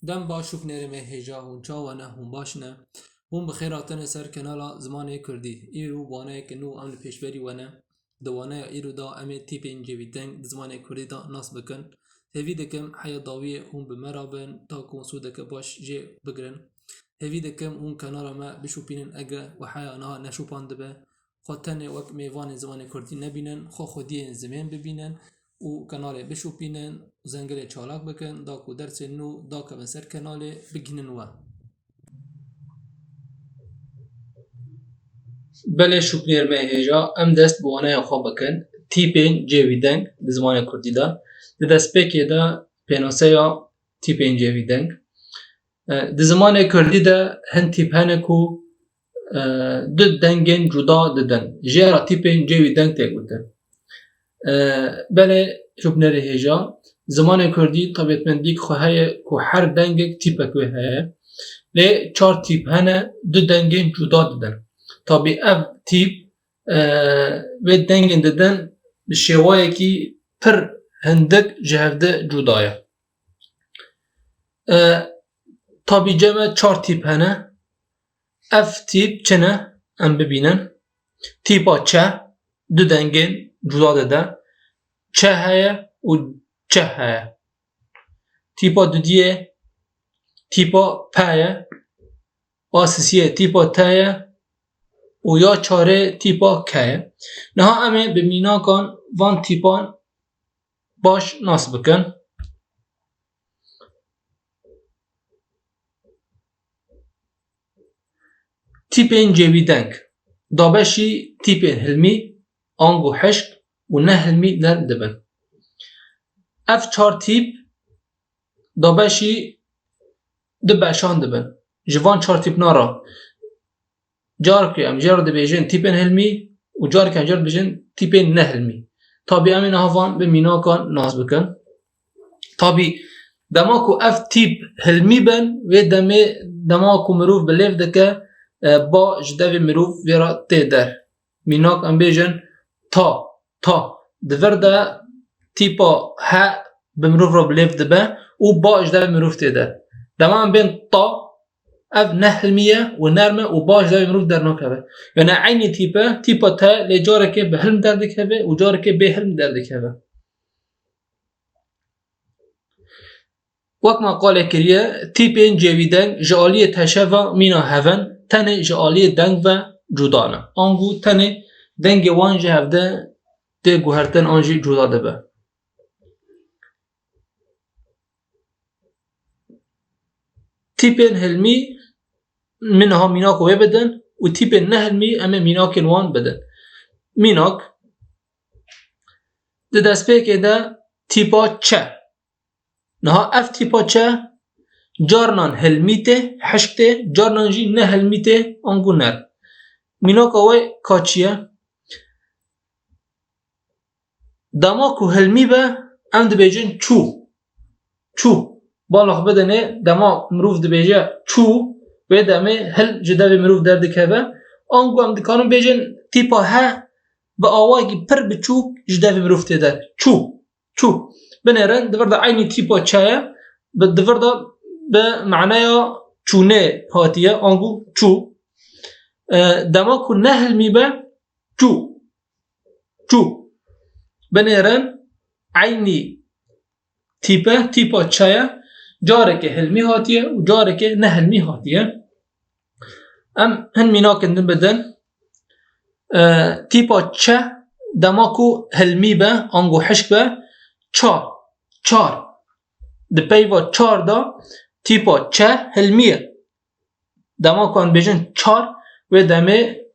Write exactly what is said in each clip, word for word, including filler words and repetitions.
Dem baş û binêrê me hêja, hûn çawa ne, hûn baş ne? Hûn bi xêr hatine ser kanala Zimanê Kurdî. Îro waneyeke nû em li pêşberî we ne. Di waneya îro de em ê tîpên cêwîdeng di zimanê kurdî de nas bikin. Hêvî dikim heya dawiyê hûn bi me re bin, ta ku sûdeke baş jê bigirin. Hêvî dikim hûn kanala me bişopînin, ege we heya niha neşopandibe. Xwe tenê wek mêvanên zimanê kurdî nebînin, xwe xwediyên zimên bibînin û kanalê bişopînin, zengilê çalak bikin, da ku dersên nû dakevin ser kanalê, bigihînin we. Belê şûpnêr me hêja, em dest bi waneya xwe bikin. Tîpên cêwîdeng di zimanê kurdî de. Di destpêkê de pênaseya tîpên cêwîdeng. E, di zimanê kurdî de hin tîp hene ku, e, du dengên cuda didin. Jê re tîpên cêwîdeng tê gotin. E, belê şûpnerê hêja, zimanê kurdî taybetmendîk xwe heye ku her dengek tîpek wê heye. Lê çar tîp hene, du dengên cuda didin. Tabî ev tîp, e, wê dengên didin bi şêwayekî pir hindik ji hev de cuda ye. E, tabî cem e çar tîp hene. Ev tîp çi ne? Em bibînin. Tîpa çe du dengên cuda dide. Çe heye û çe heye. Tîpa dudiyê tîpa pe ye. A sisiyê tîpa te ye û ya çarê tîpa ke ye. Niha em ê bi mînakan van tîpan baş nas bikin. Tîpên cêwîdeng, dabeşî tîpên hilmî, ango hişk û nehilmî nerm dibin. Ev çar tîp dabeşî du beşan dibin. Ji van çar tîpna re Carkê em jê re dibêjin tîpên hilmî û carkê em jê re dibêjin tîpên nehilmî. Tabî em ê niha van bi mînakan nas bikin. Tabî dema ku ev tîp hilmî bin, wê demê dema ku mirov bi lêv dike, e, ba ji devê mirov vê re tê der. Mînak em bêjin ta, ta. Di vir de tîpa he bi mirov re bi lêv dibe û ba ji devê mirov tê der. Dema em bên ta, ev nehilmî ye û nerm e û ba ji devê mirov dernakeve. Yanî eynî tîp e, tîpa te lê carekê bi hilm derdikeve û carekê bê hilm derdikeve. Wek me qalê kiriye, tîpên cêwîdeng ji aliyê teşe ve mîna hev in, tenê ji aliyê deng ve cuda ne. Ango tenê dengê wan ji hev de tê guhertin an jî cuda dibe. Tîpên hilmî min niha mînaka wê bidin û tîpên nehilmî em ê mînakên wan bidin. Mînak, di destpêkê de tîpa çe. Niha ev tîpa çe carnan hilmî tê, hişk tê, carnan jî nehilmî tê, ango nerm. Mînaka wê ka çi ye? Dema ku hilmî be, em dibêjin çû. Çû. Balax bidinê, dema mirov dibêje çû, wê demê hil ji devê mirov derdikeve. Ango em dikarin bêjin tîpa he bi awayekî pir biçûk ji devê mirov tê der. Çû. Çû. Binêrin, di vir de eynî tîpa çe ye, bi, di vir de bi maneya çûnê hatiye, ango çû. E, dema ku nehilmî be, çû. Çû. Binêrin, eynî tîp e, tîpa çe ye, carekê hilmî hatiye û carekê nehilmî hatiye. Em hin mînakên din bidin. E, tîpa çe dema ku hilmî be, ango hişk be, çar, çar. Di peyva çar de tîpa çe hilmî ye. Dema ku em dibêjin çar, wê demê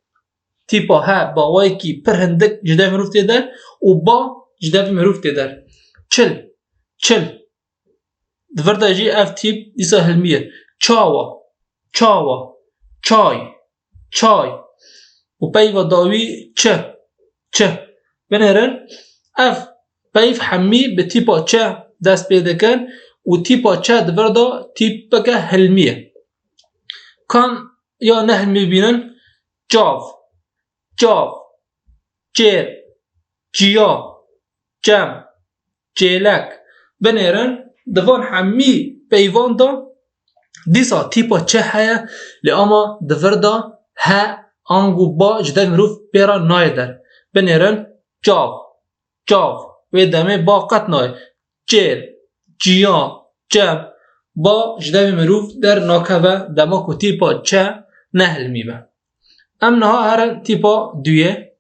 tîpa he bi awayekî pir hindik ji devê mirov tê der û ba ji devê mirov tê der. Çil, çil. Di vir de jî ev tîp dîsa hilmî ye. Çawa, çawa, çay, çay. Û peyva dawî çi, çi. Binêrin, ev peyv hemî bi tîpa çe dest pê dikin û tîpa çe di vir de tîpeke hilmî ye. Kan ya nehilmî bînin, çav, çav, çêr, çiya, çem, çêlek. Binêrin, di van hemî peyvan de Dîsa tîpa çi heye, lê ama di vir de he, ango ba ji devê mirov pê re nayê der. Binêrin çax, çax. Wê demê ba qet nayê. Çêr, çiya, çem. Ba ji devê mirov dernakeve dema ku tîpa çi nehilmî be. Em niha herin tîpa duyê.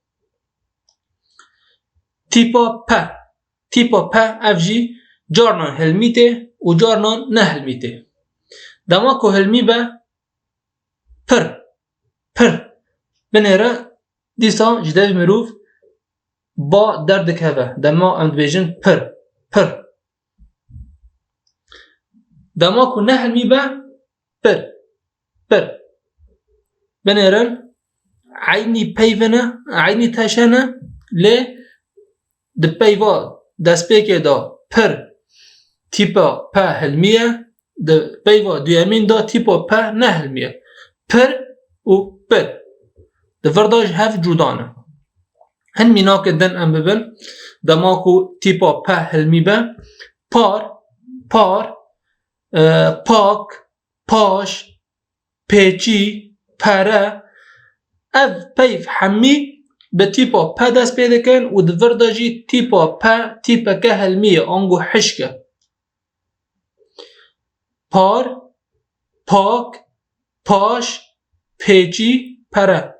Tîpa P. Tîpa P ev jî carnan hilmîtê û carnan nehilmîtê. Dema ku hilmî be pir, pir. Binêre dîsa ji devê mirov ba derdikeve. Dema em dibêjin pir, pir. Dema ku nehilmî be pir, pir. Binêrin eynî peyve ne, eynî teşe ne, lê di peyva destpêkê de pir tîpa P hilmî ye, di peyva duyemîn de tîpa P nehilmî ye. Pir û pir. Di vir de ji hev cuda ne. Hin mînakê din em bibin, dema ku tîpa P hilmî be, par, par, e, pak, paş, pêçî, pere. Ev peyv hemî bi tîpa P dest pê dikin û di vir de jî tîpa P tîpeke hilmî ye, ango hişk e. Par, pak, paş, pêçî, pere.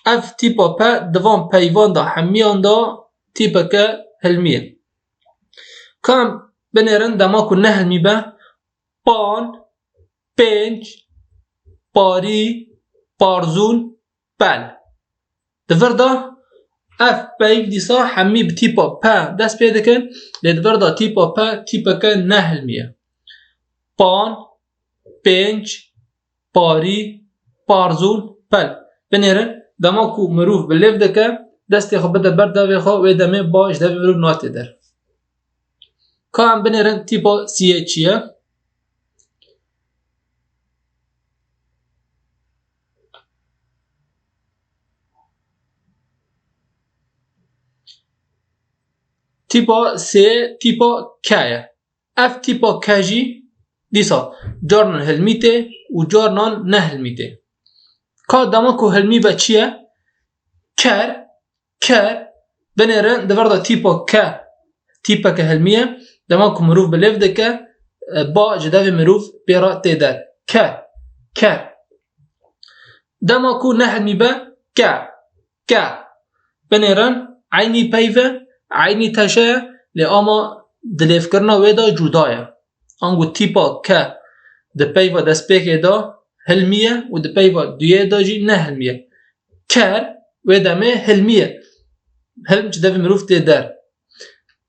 Ev tîpa P di van peyvan de hemiyan de tîpeke hilmî ye. Ka em binêrin dema ku nehilmî be, pan, pênc, parî, parzûn, pel. Di vir de ev peyv dîsa hemî bi tîpa P dest pê dikin, lê di vir de tîpa P tîpeke nehilmî ye. Pan, pênc, parî, parzûn, pel. Binêrin, dema ku mirov bi lêv dike, destê xwe bide ber devê xwe, wê demê ba ji devê mirov nayê der. Ka em binêrin tîpa siyê çi ye? Tîpa sê, tîpa K ye. Ev tîpa K jî dîsa carnan hilmîtê û carnan nehilmîtê. Ka dema ku hilmî ve çi ye? Ker, ker, binêrin di vir de tîpa K, tîpeke hilmî ye. Dema ku mirov bi lêv dike, e, ba ji devê mirov pê re tê der. Ker, ker. Dema ku nehilmî be, ke, ke. Binêrin eynî peyv e, eynî teşe ye, lê ama di lêvkirina wê de cuda ye. Ango tîpa K di peyva destpêkê de hilmî ye û di peyva duyê de jî nehilmî ye. Ker wê demê hilmî ye. Hilm ji devê mirov tê der.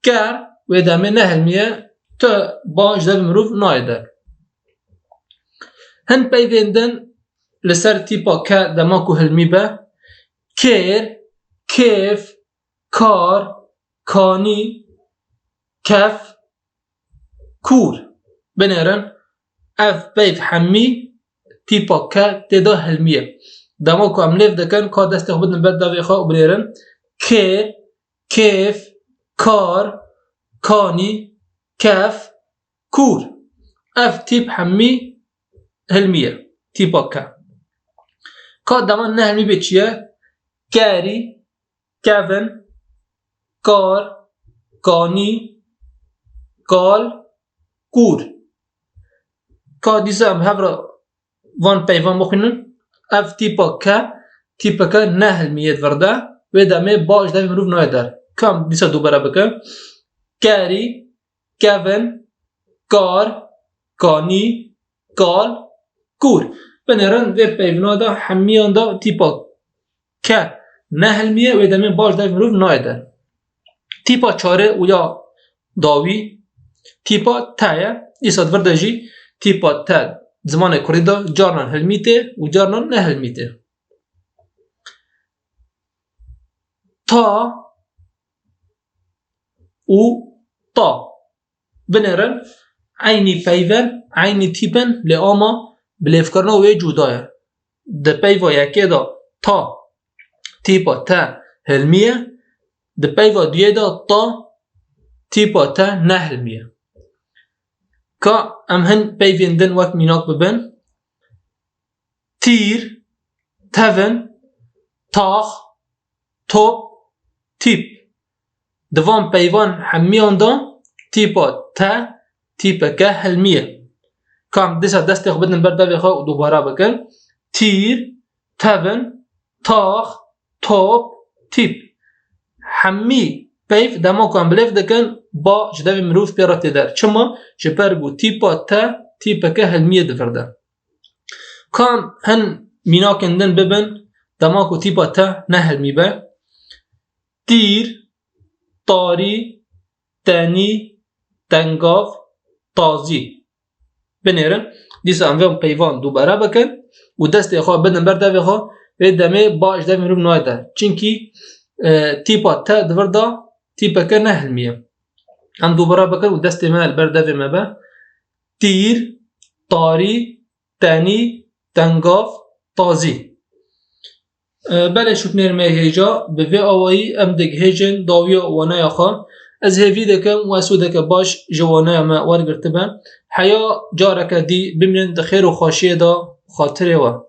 Ker wê demê nehilmî ye. Tu ba ji devê mirov nayê der. Hin peyvên din li ser tîpa K dema ku hilmî be, kêr, kêf, kar, kanî, kef, kûr. Binêrin, ev peyv hemî tîpa K tê de hilmî ye. Dema ku em lêv dikin, ka destê xwe bidin ber devê xwe û binêrin, kêr, kêf, kar, kanî, kef, kûr. Ev tîp hemî hilmî ye. Tîpa K. Ka dema nehilmî bê çi ye? Kerî, kevin, kar, kanî, kal, kûr. Ka dîsa em hev re van peyvan bixwînin. Ev tîpa K, tîpeke nehilmî ye di vir de. Wê demê ba ji devê mirov nayê der. Ka em dîsa dubare bikin. Kerî, kevin, kar, kanî, kal, kûr. Binêrin vê peyvina de hemiyan de tîpa K nehilmî ye, wê demê ba ji devê mirov nayê der. Tîpa çarê û ya dawî tîpa T ye. Dîsa di vir de jî tîpa T zimanê kurdî de carnan hilmîtê û carnan nehilmîtê. Ta û ta. Binêrin, eynî peyv in, eynî tîp in, lê ama bilêvkirina wê cuda ye. Di peyva yekê de ta tîpa T hilmî ye, di peyva duyê de ta tîpa T nehilmî ye. Ka em hin peyvên din wek mînak bibin. Tîr, tevin, tax, top, tîp. Di van peyvan hemiyan de tîpa te, tîpeke hilmî ye. Ka em dîsa destê xwe bidin ber devê xwe û dubare bikin. Tîr, tevin, tax, top, tîp. Hemî peyv dema ku em bilêv dikin, ba ji devê mirov pê re tê der. Çima? Ji ber ku tîpa te tîpeke hilmî ye di vir de. Ka em hin mînakên din bibin, dema ku tîpa te ne hilmî be. Tîr, tarî, tenî, tengav, tazî. Binêrin. Dîsa em vê peyvan dubare bikin û destê xwe bidin ber devê xwe, vê demê ba ji devê mirov nayê der. Çimkî, e, tîpa te di vir de tîpeke ne hilmî ye. Em dubare bikin û destê me li ber devê me be. Tîr, tarî, tenî, tengav, tazî. E, belê şûtnêr me hêja, bi vê awayî em digihêjin dawiya waneya xwe. Ez hêvî dikim we sûdeke baş ji waneya me wergirtibe. Heya careke dî bimînin di xêr û xweşiyê de, xatirê we.